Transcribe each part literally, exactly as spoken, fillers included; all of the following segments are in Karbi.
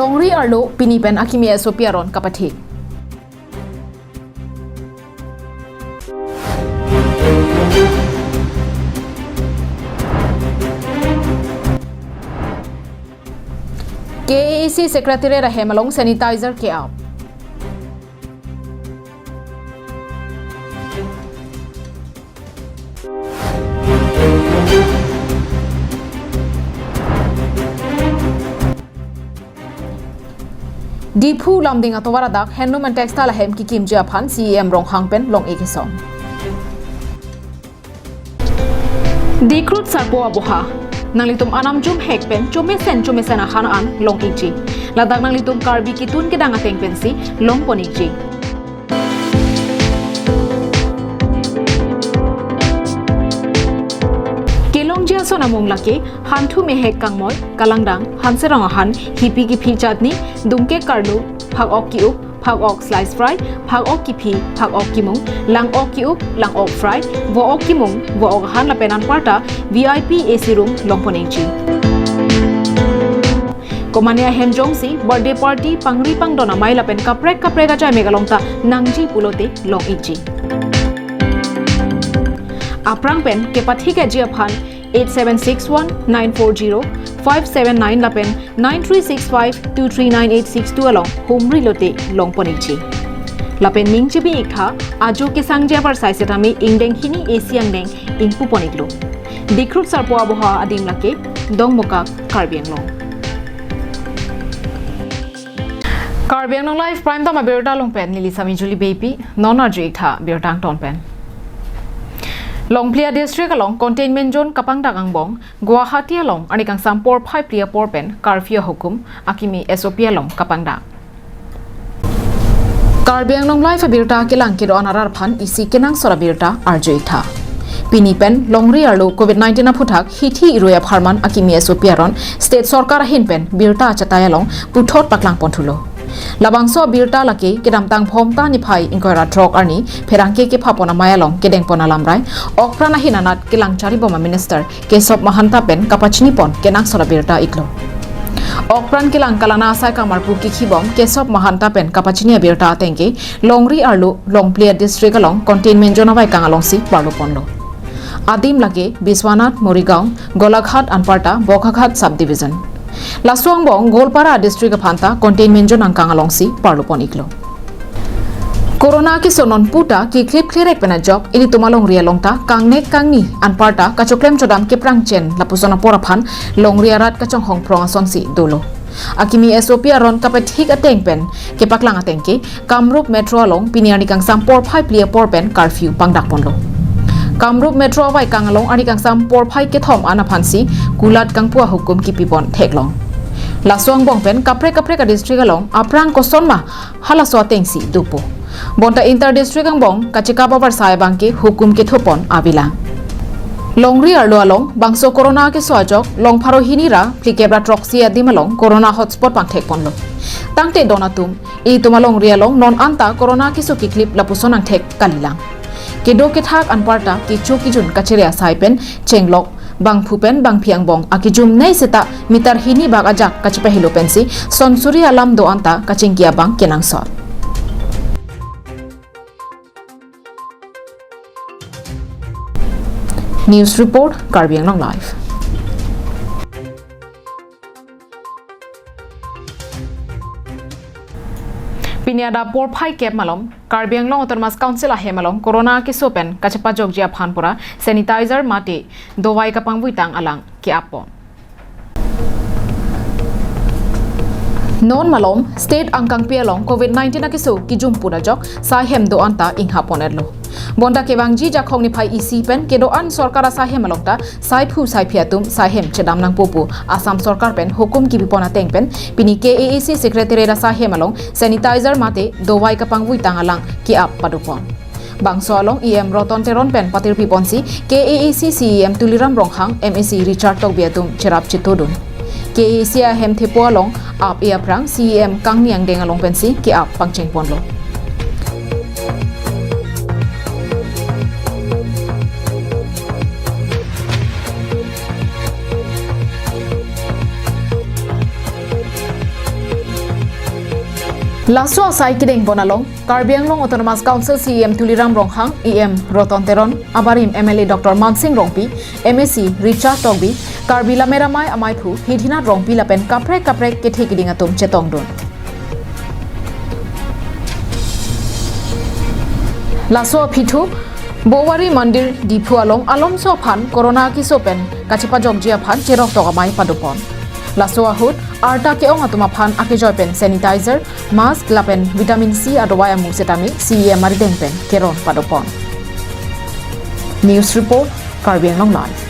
Longri arlo pini pen akimi S O P aron kapathik. K A A C Secretariat ahem along sanitizer ke-ap. Diphu Lumding atovar adak Handloom and Textile ahem kekimji aphan C E M Ronghang pen long-ik kesong. Dikhrut Sarpo Aboha, nanglitum anam jumhek pen chomesen chomesen ahan an long-ikji. Ladak nanglitum Karbi ketun kedang ateng pensi longpon-ikji. Kelongji ason amung lake Hanthu Mehek Kangmoi, Kalangdang, Hanserong ahan, Hipi Kiphi Chutney, Dungkek Karlu, Phak-ok Ki-up, Phak-ok Slice Fry, Phak-ok Kiphi, Phak-ok Kimung, Lang-ok Ki-up, Lang-ok Fry, Vo-ok Kimung, Vo-ok ahan lapen anparta V I P A C room longpon-ikji. Komane ahem jongsi birthday party, pangri pangdon amei lapen kaprek kaprek ajai mek along ta nangji pulote long-ikji. Aphrang pen kepathik-etji aphan eight seven six one nine four zero five seven nine lapen nine three six five two three nine eight six two along humri lote longpon-ikji. Lapen ning chibi-iktha, ajo kesangji avarsai setame ingdeng hini A C angdeng ingpupon-iklo. Dikhrut Sarpo Aboha adim lake Dongmukak, Karbi Anglong. Karbi Anglong Live Prime Time abirta along pen neli Sami Julie Beypi, non arju-iktha birta angton pen. Longplia District along containment zone kapangdak angbong, Guwahati along arni kangsam porphai phli apor pen curfew ahukum, akimi S O P along kapangdak. Karbi Anglong Live abirta kelang kedo-an arat aphan isi kenangsot abirta arju-iktha. Pini pen longri arlo covid nineteen aphuthak hithi irui apharman akimi S O P aron State Sorkar ahin pen birta achatai along puthot paklangponthulo. Labangso abirta lake kedamtang Bhomta niphai ingkoi ra throk arni pherangke kephapon amei along kedengpon alamrai, okpran ahin anat kelang charibom a Minister Kesob Mahanta pen kapachinipon kenangsot abirta iklo. Okpran kelang kalana asai kamarpu kikhibom Kesob Mahanta pen kapachini abirta atengke longri arlo Longplia District along containment zone avaikang alongsi parloponlo. Adim lake Biswanath, Morigaon, Golaghat anparta Bokaghat Sub Division. Laso angbong Goalpara District aphanta containment zone angkang alongsi parlopon-iklo. Corona keso nonputa keklip klerek pen ajok ilitum alongri along ta kangnek kangni anparta kachoklem chodam keprangchen lapuson apor aphan longri arat kachonghong phrong asonsi dolo. Akimi S O P aron kapathik ateng pen kepaklang atengke Kamrup Metro along pini arni kangsam porphai phli apor pen curfew pangdakponlo. Kamrup Metro avaikang along arni kangsam porphai kethom an aphansi kulat kangpu ahukum kipipon theklong. Laso angbong pen kaprek kaprek a district along aphrang kosonma halaso atengsi dopo. Bonta inter district angbong kachekap avarsai abangke hukum kethopon avelang. Longri arlo along bangso corona keso ajok long pharo hini ra phlikep ra throksi adim along corona hotspot pangthekponlo. Tangte don atum, itum alongri along non anta corona keso keklip lapuson angthek kalilang. Kedo kethak anparta kecho kejun kachere asai pen chenglok, bangphu pen bangphi angbong akejumnei seta meter hini bak ajak kachepahelo pensi sonsuri alam do-an ta kachingki abang kenangsot. News report, Karbi Anglong Live. Pini adap porphai kep malom, Karbi Anglong Autonomous Council ahem along corona keso pen kachepajokji aphan pura sanitizer mate dovai kapangvuitang alang ke-appon. Non malom, state angkangpi along covid nineteen akeso kejum pun ajok, saihem do-an ta inghapon-etlo. Bonta kevangji Jakhong niphai isi pen kedo-an sorkar asaihem along ta saiphu saiphi atum saihem chedam nangpo pu Assam sorkar pen hukum kipipon ateng pen pini K A A C Secretariat asaihem along sanitizer mate dovai kapangvuitang alang ke-app padopon. Bangso along E M Roton Teron pen patirpiponsi K A A C C E M Tuliram Ronghang, M A C Richard Tokbi atum cherap chetodun. K A A C ahem thepo along app e aphrang C E M kangni angdeng along pensi ke-app pangchengponlo. Laso asai kedengpon along, Karbi Anglong Autonomous Council C E M Tuliram Ronghang, E M Roton Teron, abarim M L A Doctor Mansing Rongpi, M A C Richard Tokbi, Karbi Lammet Amei amaiphu Hidhinath Rongpi lapen kaprek kaprek kethe keding atum chetongdun. Laso aphi thu, Bowari Mandir Diphu along alomso aphan corona keso pen kachepajokji aphan cheroktok amei padopon. Laso ahut arta ke-ong atum aphan akejoi pen sanitizer, mask lapen vitamin C adawai amu setame C E M arideng pen keron padopon. News report, Karbi Anglong Live.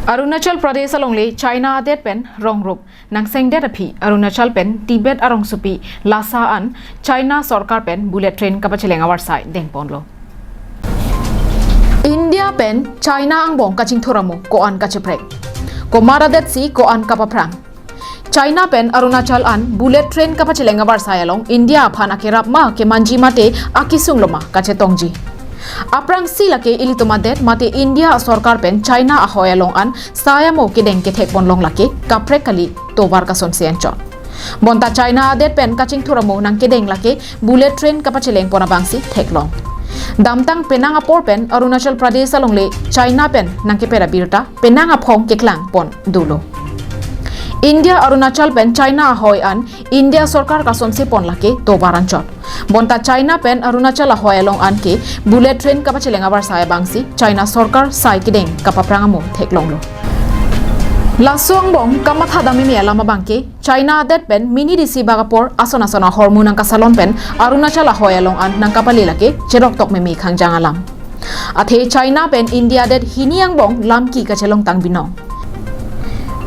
Arunachal Pradesh alongle China adet pen rongrup nangsengdet aphi Arunachal pen Tibet arongsopi Lhasa an China sorkar pen bullet train kapacheleng avarsai dengponlo. India pen China angbong kachingthur amu ko-an kacheprek, komat adet si ko-an kapaphrang. China pen Arunachal an bullet train kapacheleng avarsai along India aphan akerap ma kemanji mate akesung lo ma kachetongji. Aphrangsi lake ilitum adet mate India sorkar pen China ahoi along an sai amo kedeng kethekpon long lake kaprek kali, tovar kasonsi anchot. Bonta China adet pen kachingthur amu nangkedeng lake bullet train kapachelengpon abangsi theklong. Damtang penang apor pen Arunachal Pradesh alongle China pen nangkepera birta penang aphong keklangpon dolo. India Arunachal pen China ahoi an India sorkar kasonsepon lake tovar anchot. Bonta China pen Arunachal ahoi along an ke bullet train kapacheleng avarsai abangsi China sorkar sai kedeng kapaphrang amu theklonglo. Laso angbong kamathadam meme alam abangke China adet pen mini D C bak apor ason ason ahormu nangkasalon pen Arunachal ahoi along an nangkapale lake cheroktok meme khangjang alam. Athe China pen India adet hini angbong lamki kachelongtang binong.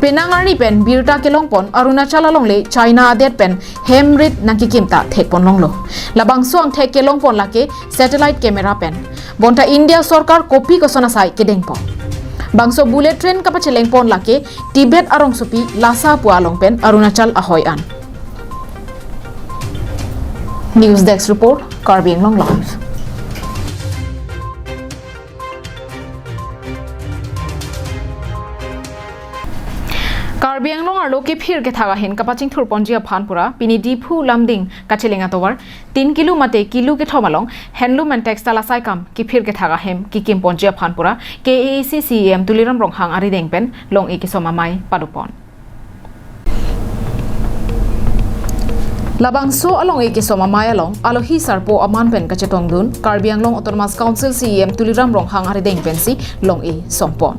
Penang arni pen birta kelongpon Arunachal alongle China adet pen hem rit nangkekim ta thekpon longlo. Labangso angthek kelongpon lake satellite camera pen. Bonta India sorkar kopi koson asai kedengpon. Bangso bullet train kapachelengpon lake Tibet arongsopi Lhasa pu along pen Arunachal ahoi an. News Desk Report, Karbi Anglong Live. Karbi Anglong arlo kephir kethak ahin kapachingthurponji aphan pura pini Diphu Lumding kacheleng atovar tin kilo mate kilo kethom along handloom and textile asai kam kephir kethak ahem kekimponji aphan pura K A A C C E M Tuliram Ronghang arideng pen long-e kesom amei padopon. Labangso along-e kesom amei along alohi sarpo aman pen kachetongdun Karbi Anglong Autonomous Council C E M Tuliram Ronghang arideng pensi long-e sompon.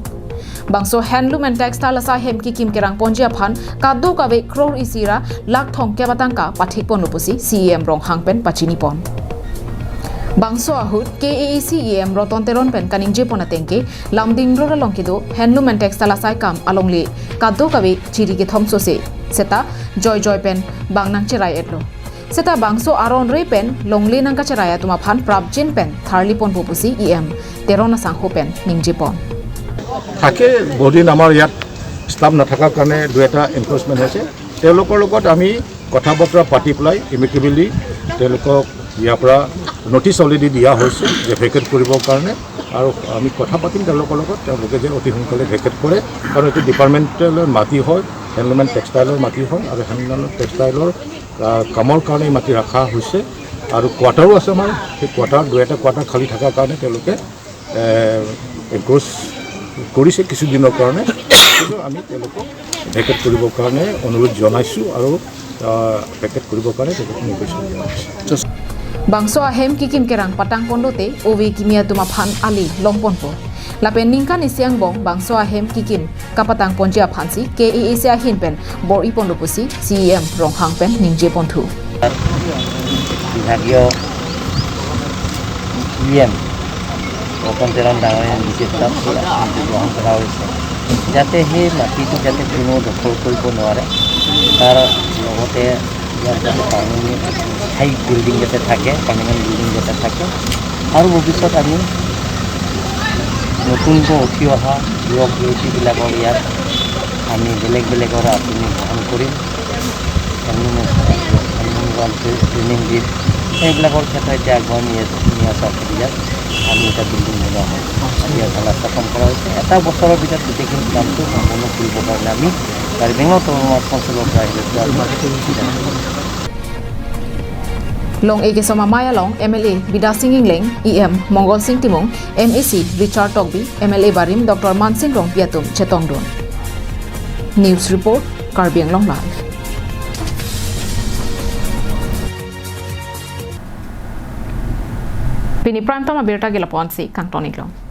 Bangso handloom and textile asai hem kekim kerangponji aphan kadokave crore isi ra lakh thomkep atangka pathikponlo pusi C E M Ronghang pen pachinipon. Bangso ahut K A A C E M Roton Teron pen kaningjepon atengke Lumding Road along kedo handloom and textile asai kam alongle kadokave chiri kethom sose seta joijoi pen bang nangcherai-etlo. Seta bangso aron re pen longle nangkacherai atum aphan prapjin pen tharliponpo pusi E M Teron asangho pen ningjepon. থাকে, বহুদিন আমাৰ ইয়াত ষ্টাফ নাথাকাৰ কাৰণে দুই এটা এনক্ৰ'চমেণ্ট হৈছে। তেওঁলোকৰ লগত আমি কথা বতৰা পাতি পেলাই এমিকেবলি তেওঁলোকক ইয়াৰ পৰা নটিচ অলৰেডি দিয়া হৈছে যে ভেকেট কৰিবৰ কাৰণে, আৰু আমি কথা পাতিম তেওঁলোকৰ লগত, তেওঁলোকে যে অতি সোনকালে ভেকেট কৰে, কাৰণ এইটো ডিপাৰ্টমেণ্টেলৰ মাটি হয়, হেণ্ডলুম এণ্ড টেক্সটাইলৰ মাটি হয়, আৰু হেণ্ডলুম এণ্ড টেক্সটাইলৰ, আহ, কামৰ কাৰণে এই মাটি ৰখা হৈছে। আৰু কোৱাৰ্টাৰো আছে আমাৰ, সেই কোৱাৰ্টাৰ, দুই এটা কোৱাৰ্টাৰ খালী থকাৰ কাৰণে তেওঁলোকে এ, এনক্ৰ'চ কৰিছে কিছুদিনৰ কাৰণে। কিন্তু আমি তেওঁলোকক ভেকেট কৰিবৰ কাৰণে অনুৰোধ জনাইছোঁ আৰু, আ, ভেকেট কৰিবৰ কাৰণে তেওঁলোকক নিৰ্দেশন দিয়া হৈছে। Bangso ahem kekim kerang patangponlote ove kimi atum aphan ale longponpo. Lapen ningkan isi angbong bangso ahem kekim kapatangponji aphansi K A A C ahin pen bor-iponlo pusi C E M Ronghang pen ningjeponthu. বিভাগীয় E M ৰতন তেৰণ ডাঙৰীয়াই নিষেধ তাত সেই আঁচনিটো গ্ৰহণ কৰা হৈছে, যাতে সেই মাটিটো যাতে কোনো দখল কৰিব নোৱাৰে, তাৰ লগতে ইয়াত যাতে পাৰ্মানেণ্ট স্থায়ী বিল্ডিং যাতে থাকে, পাৰ্মানেণ্ট বিল্ডিং যাতে থাকে। আৰু ভৱিষ্যত আমি নতুনকৈ উঠি অহা যুৱক যুৱতীবিলাকক ইয়াত আমি বেলেগ বেলেগৰ আঁচনি গ্ৰহণ কৰিম। এনিমেল, এনিমেল ট্ৰেইনিং দিম। সেইবিলাকৰ ক্ষেত্ৰত এতিয়া আগুৱাই নি আছে, নি আছে। ইয়াত আমি এটা বিল্ডিং বনোৱা হয়, ইয়াত ঢালাই স্থাপন কৰা হৈছে। এটা বছৰৰ ভিতৰত গোটেইখিনি কামটো সম্পূৰ্ণ কৰিবৰ কাৰণে আমি কাৰ্বি আংলং অট'নমাছ কাউন্সিলৰ পৰা আহিলে Long-e kesom amei along M L A Bidya Sing Engleng, E M Mongal Sing Timung, M A C Richard Tokbi, M L A barim Doctor Mansing Rongpi atum chetongdun. News report, Karbi Anglong Live. Pini Prime Time abirta ke lapu-ansi kangton-iklong.